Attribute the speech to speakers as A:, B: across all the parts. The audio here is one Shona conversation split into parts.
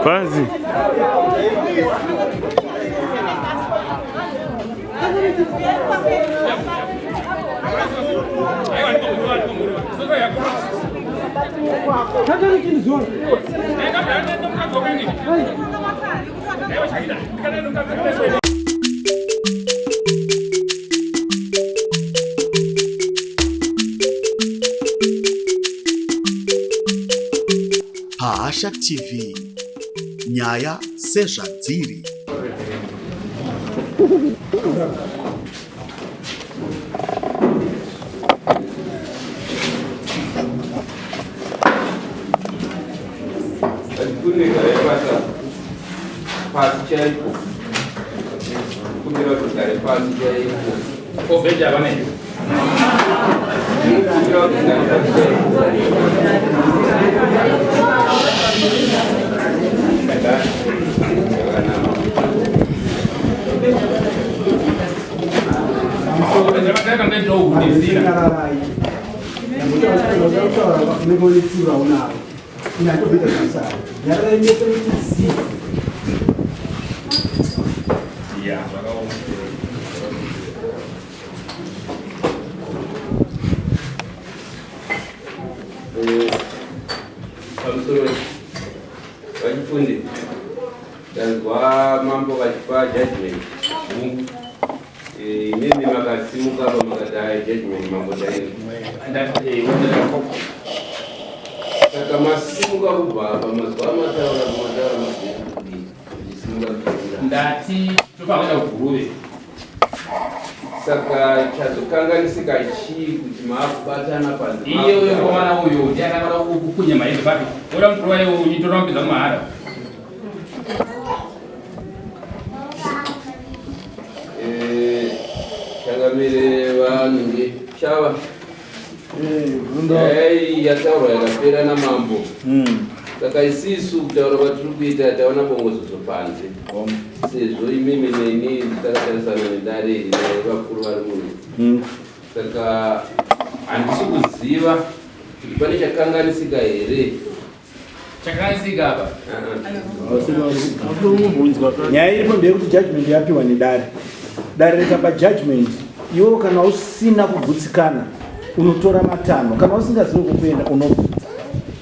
A: Kwanzi.
B: Pahasha TV nyaya sezvadziri.
C: Pasi chaipo kumbira kuti gare pasi chaipo
A: Oveja vane.
C: Kumbira kuti gare pasi chaipo. Pamusoro vachifundi ndanzwa mambo vachipa judgment imimi makasimuka apa makati hai judgment mambo dai saka masimuka kubva apa mazuva amataura mataura mazii muchisimuka kuenda.
A: Ndati tofanira kuenda kuGuruve.
C: Saka chazokanganisika chii kuti maakubatana panze?
A: Iye uyo mukomana uyu ndiye akada kukunya mahembe papi. Oda mutorwa iwe uchitora mupedza mahara.
C: Changamire vanhu chava. Nyaya yataurwa yakapera namambo. Saka isisu kutaura kwatiri kuita taona bongozozo panze. Sezvo imimi neni takatarisana nedare iri nevakuru vari muno. Saka handisi kuziva kuti pane chakanganisika here.
A: Chakanganisika apa?
D: Nyaya iripo ndeyekuti judgment yapiwa nedare. Dare rikapa judgment, iwewe kana usina kugutsikana unotora matanho, kana usingazivi kwekuenda unobvunza,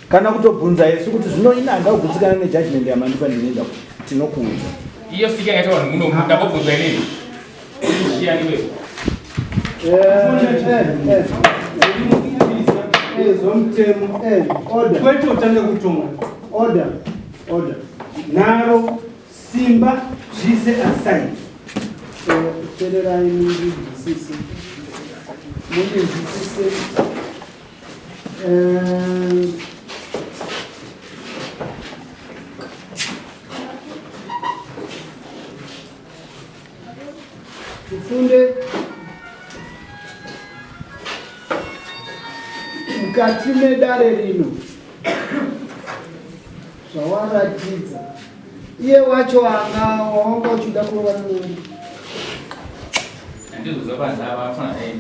D: kana kutobvunza isu kuti zvino ini handina kugutsikana nejudgment yamandipa, ndinoenda kupi, tinokuudza.
A: Iyo sika yakaita vanhu muno, ndambobvunzwa inini. Chiyani wewe?
E: Zvomutemo kwete utange kutonga. Order, order. Nharo, simba, zvise aside.
F: Teererai mundinzwisise. Mundinzwisise. Tifunde mukati medare rino zvawaratidza iye wacho anga wawanga uchida kurova naye.
A: Handizvo zvapanzava afana naye.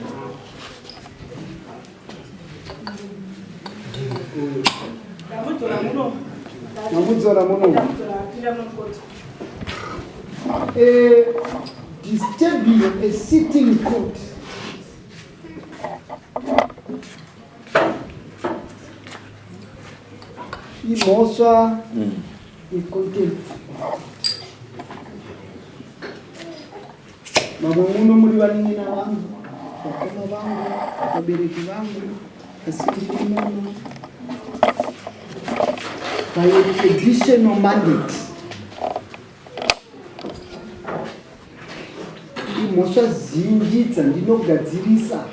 F: Mamudzora muno. Disturbing a sitting court. Imhosva yecontempt. Vamwe muno muri vanin'ina vangu, vakoma vangu, vabereki vangu, asi ndiri muno by a traditional mandate. Imhosva zhinji dzandinogadzirisa,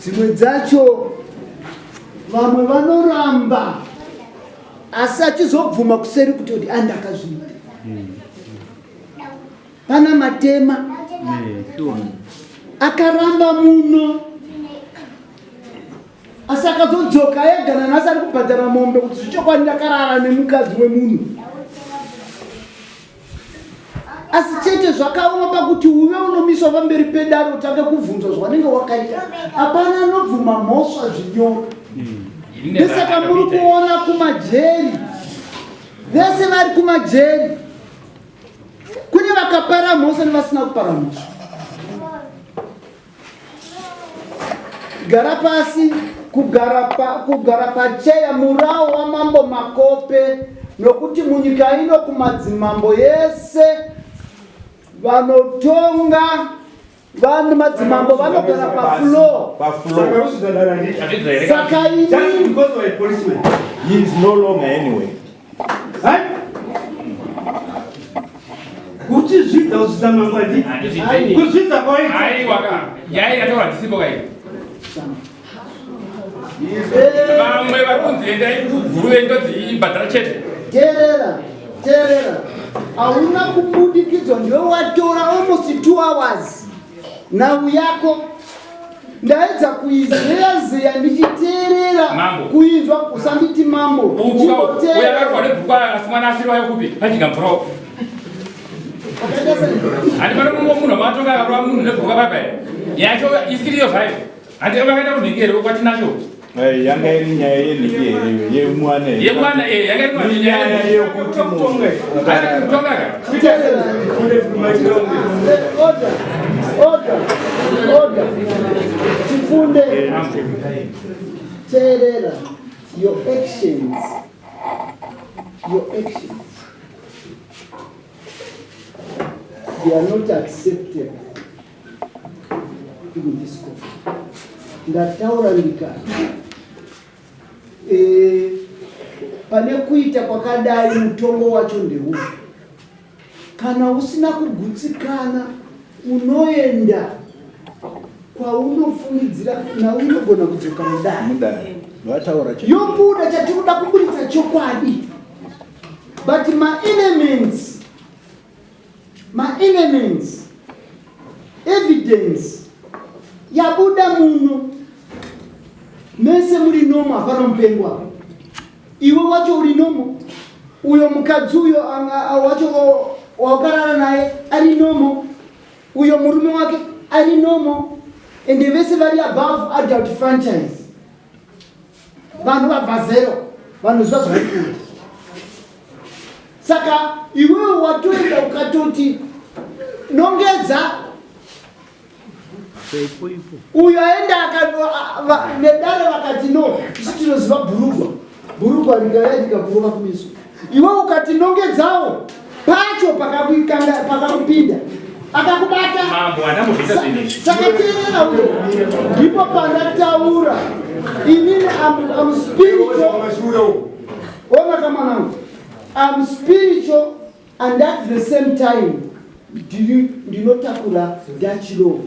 F: dzimwe dzacho vamwe vanoramba asi achizobvuma kuseri kuti kuti andakazviita. Pana Matema akaramba muno asi akazodzoka ega nanhasi ari kubhadhara mombe kuti zvichokwadi ndakarara nemukadzi wemunhu. Asi chete zvakaoma pakuti uve unomiswa pamberi pedare utange kubvunzwa zvaunenge wakaita. Hapana anobvuma mhosva zvinyoro. Ndosaka muri kuona kumajeri, vese vari kumajeri kune vakapara mhosva nevasina kupara mhosva. Gara pasi, kugara pa, kugara pacheya murawo wamambo Makope, nokuti munyika ino kumadzimambo yese vanotonga vanhu madzimambo vanogara pafloor. Saka ini
D: He is no longer anyway.
E: Uchizvidza uzvidza mambo andi. Kuzvidza kwaita.
A: Aiwa ka. Nyaya yataura dzisipo kai. Vamwe vari kunzi endai kuGuruve ndodzi ibhadhara chete.
F: Teerera, teerera. Hauna kubudikidzwa ndiwe watora almost 2 hours nhau yako ndaedza kuizeya zeya ndichiteerera kuinzwa usanditi mambo
A: handi pane mumwe munhu amatonga akarova munhu nebhuka papa yacho isiriyo zvayo handi vakaita kunhingi here kwatinacho
D: yanga iri nyaya yenhingi here yemwana
A: yemwana eh, yanga iri
D: nyaya yekuti
A: munhu kutonga ka
F: Order, order, order. Chifunde, teerera. Your actions, your actions, they are not acceptable in this court. Ndataura ndikati e, pane kuita kwakadai mutongo wacho ndeupi? Kana usina kugutsikana unoenda kwaunofungidzira nhau inogona kudzoka mudare yobuda chatinoda kuburitsa chokwadi but maelements maelements evidence yabuda muno mese muri nomo hapana mupengo apa Iwe wacho uri normal, uyo mukadzi uyo wacho wawakarara naye ari normal, uyo murume wake ari normal, ende vese vari above adult franchise. Vanhu vabva zero, vanoziva zvavari kuita. Saka iwewe watoenda ukatoti nongedza uyo aenda nedare vakati no isu tinoziva bhurugwa bhurugwa rikaya rikakurova kumeso iwe ukati nongedzawo pacho pakakupinda akakubata saka teerera uyo ndipo pandataura inini am spiritual ona kamanangu am spiritual And at the same time ndinotakura Dutch law.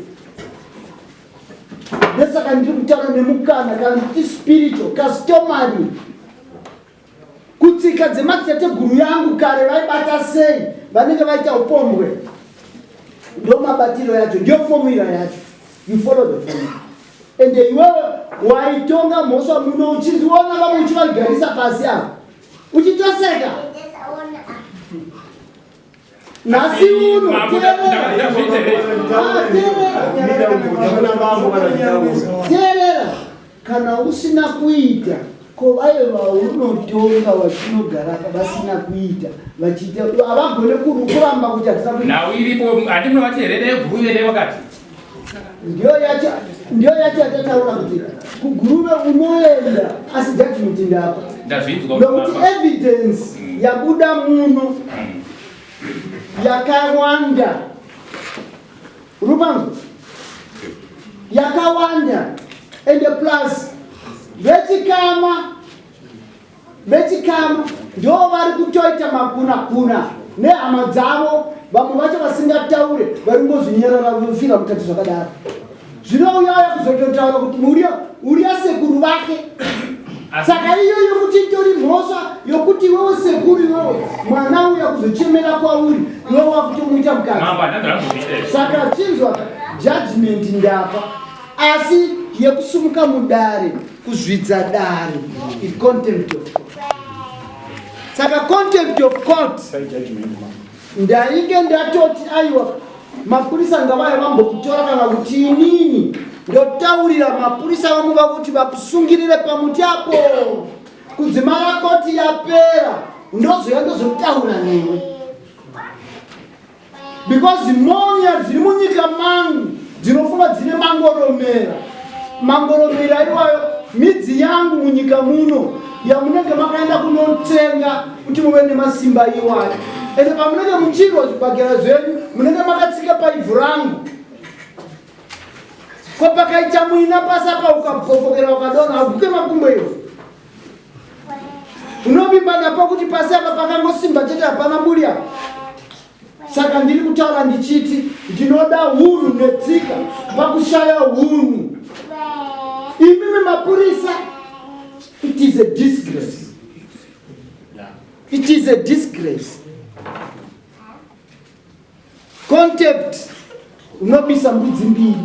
F: Ndosaka ndiri kutaura nemukana kana kuti spiritual customary kutsika dzemadzitateguru yangu kare vaibata sei vanenge vaita upombwe ndo mabatiro yacho ndiyo formula yacho you follow the formula ende iwewe waitonga mhosva muno uchiziona vamwe uchivagarisa pasi apa uchitoseka nhasi uno teerera kana usina kuita ko vaye vaunotonga vachinogaraka vasina kuita vachiita havagone kuramba kuti hatina kuita
A: nhau iripo handi munovati here neguruve nevakati
F: ndiyo yacho ndiyo yacho yatataura kuti kuguruve unoenda asi judgment ndapa
A: ndazvinzwa
F: nokuti evidence yabuda muno yakawanda rupanzo yakawanda and plus vechikama Vechikama ndivo vari kutoita makunakuna nehama dzavo, vamwe vacho vasingataure vari kungozvinyarara vofira mukati zvakadaro. Zvino uya auya kuzototaura kuti uriya uriya sekuru vake. Saka iyoyo futi itori mhosva yokuti iwewe sekuru iwewe mwana uya kuzochemera kwauri iwewe wakutomuita mukadzi. Saka chinzwa judgment ndapa asi yekusumuka mudare kuzvidza dare icontempt of court saka contempt of court Ndainge ndatoti aiwa, mapurisa ngavaya vambokutora, kana kuti inini ndotaurira mapurisa vamwe vakuti vakusungirire pamuti apo kudzimara koti yapera, ndozoya ndozotaura newe, because monya dziri munyika mangu dzinofunga dzine mangoromera. Mangoromera iwayo midzi yangu munyika muno yamunenge makaenda kunotenga kuti muve nemasimba iwayo. Ende pamunenge muchirwa zvibhagera zvenyu, munenge makatsika paivhu rangu. Ko pakaita muina pasi apa, ukabvovokera ukadonha, haguke makumbo iwo. Unovimba napo kuti pasi apa pakangosimba chete, hapana buri apa. Saka ndiri kutaura ndichiti ndinoda hunhu netsika. Pakushaya hunhu, imimi mapurisa, it is a disgrace, it is a disgrace. Contempt unobisa mbudzi mbiri.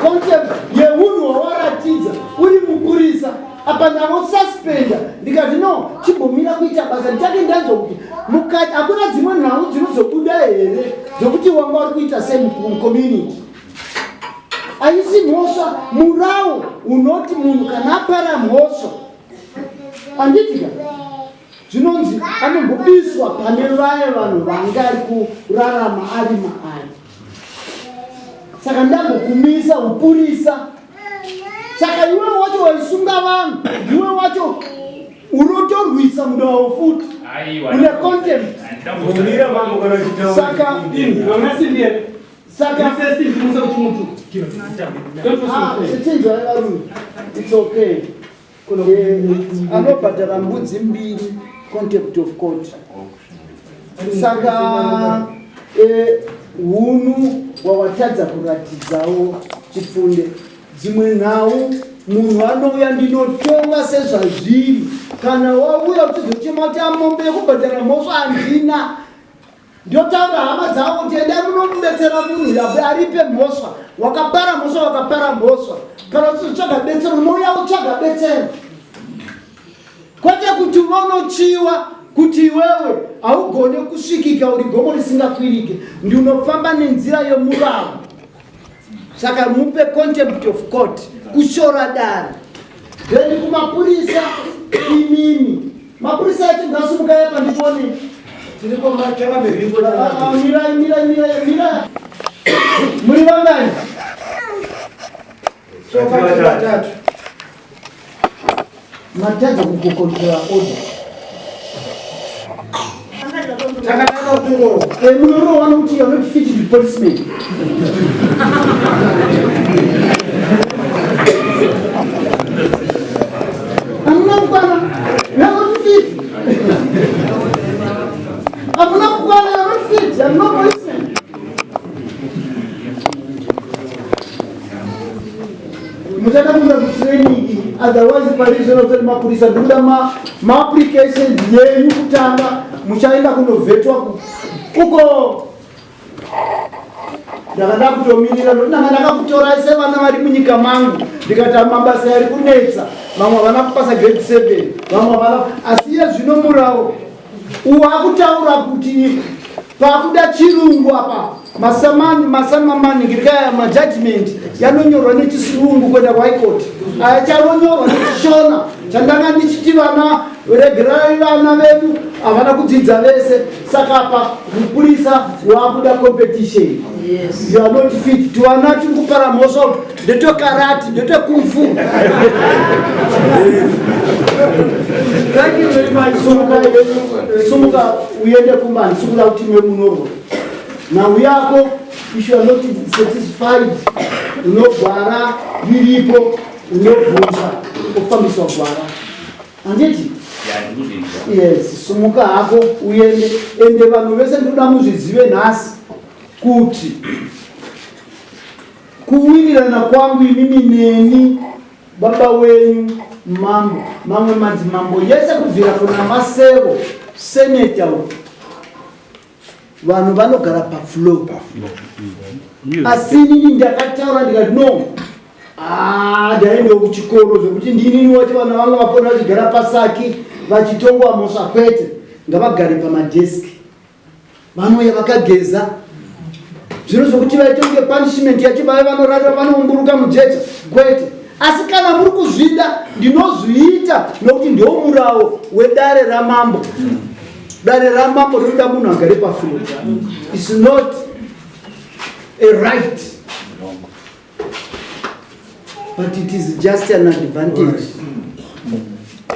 F: Contempt yeunhu wawaratidza uri mupurisa apa, ndavosuspenda ndikati no, chimbomira kuita basa, ndichange ndanzwa kuti mukati hakuna dzimwe nhau dzinozobuda here dzokuti wanga uri kuita semucommunity. Haisi mhosva. Murawo unoti munhu kana apara mhosva, handitika, zvinonzi anombobiswa pane vaya vanhu vanga ari kurarama ari maari. Saka ndambokumisa upurisa. Saka iwe wacho waisunga vanhu, iwe wacho unotorwisa mudawo futi, une contempt. Saka saka sichinzwai varume, it's okay. Anobhadhara mbudzi mbiri, contempt of court. Saka hunu wawatadza kuratidzawo chipfunde. Dzimwe nhau munhu anouya, ndinotonga sezvazviri. Kana wauya uchizochema kuti amombe yekubhadhara mhosva handina, ndotaura hama dzavo kuti endai munomubetsera munhu yabe aripe mhosva. Wakapara mhosva, wakapara mhosva. Kana uchizotsvaga betsero, unouya utsvaga betsero, kwete kuti unonochiwa kuti iwewe haugone kusvikika, uri gomo risingakwirike. Ndinofamba nenzira yemurau. Saka mupe contempt of court, kushora dare. Then kumapurisa, imimi mapurisa acho ngasumuka yapa ndipone. Mirai, mirai, mirai, mirai. Muri vangani? Vatatu. Matadza kugokontrola order. Munorohwa nokuti you are not fit to be policeman. Hamuna kukwana, you are not fit. Hamuna kukwana, you are not fit, you are not policeman. Muchada kuenda kutraining, otherwise pari zvino tsori mapurisa ndikuda maapplications yenyu kutanga, muchaenda kunovhetwa uko. Ndakada kutomirira nokuti ndanga ndakakutorai sevana vari munyika mangu, ndikati mabasa ari kunetsa, vamwe havana kupasa grade 7, vamwe havana. Asi iye zvino murawo uwakutaura kuti pakuda chirungu apa, masamani masamamani ngirikaya majudgment yanonyorwa nechirungu kuenda kuHigh Court, ayachanonyorwa nechishona chandanga ndichiti vana regerai, vana vedu havana kudzidza vese. Saka apa mupurisa wakuda competition. You are not fit. Tuana tiri kupara mhosva ndetwekarati, ndetwekung fu. Thank you very much. Sumuka, sumuka uende kumba. Handisi kuda kuti iwe munorwa nhau yako. If you are not satisfied, unogwara riripo, unobvunza, ofambiswa gwara, handiti? Yes, sumuka hako uende. Ende vanhu vese ndinoda muzvizive nhasi kuti kuwirirana kwangu imimi neni baba wenyu mambo, mamwe madzimambo yese kubvira kuna Masevo, seneta uku, vanhu vanogara pafloor. Asi inini ndakataura ndikati no. Ah, ndaendawo kuchikoro zvekuti ndinini wacho vana vanga vapona vachigara pasaki. vachitongwa mhosva kwete. Ngavagare pamadeski, vanouya vakageza. Zvino zvokuti vaite kunge punishment yacho, vave vanorarira, vanoumburuka mujecha, kwete. Asi kana muri kuzvida, ndinozviita nokuti ndiwo murawo wedare ramambo. Dare ramambo rinoda munhu agare pafuro. It's not a right, but it is just an advantage.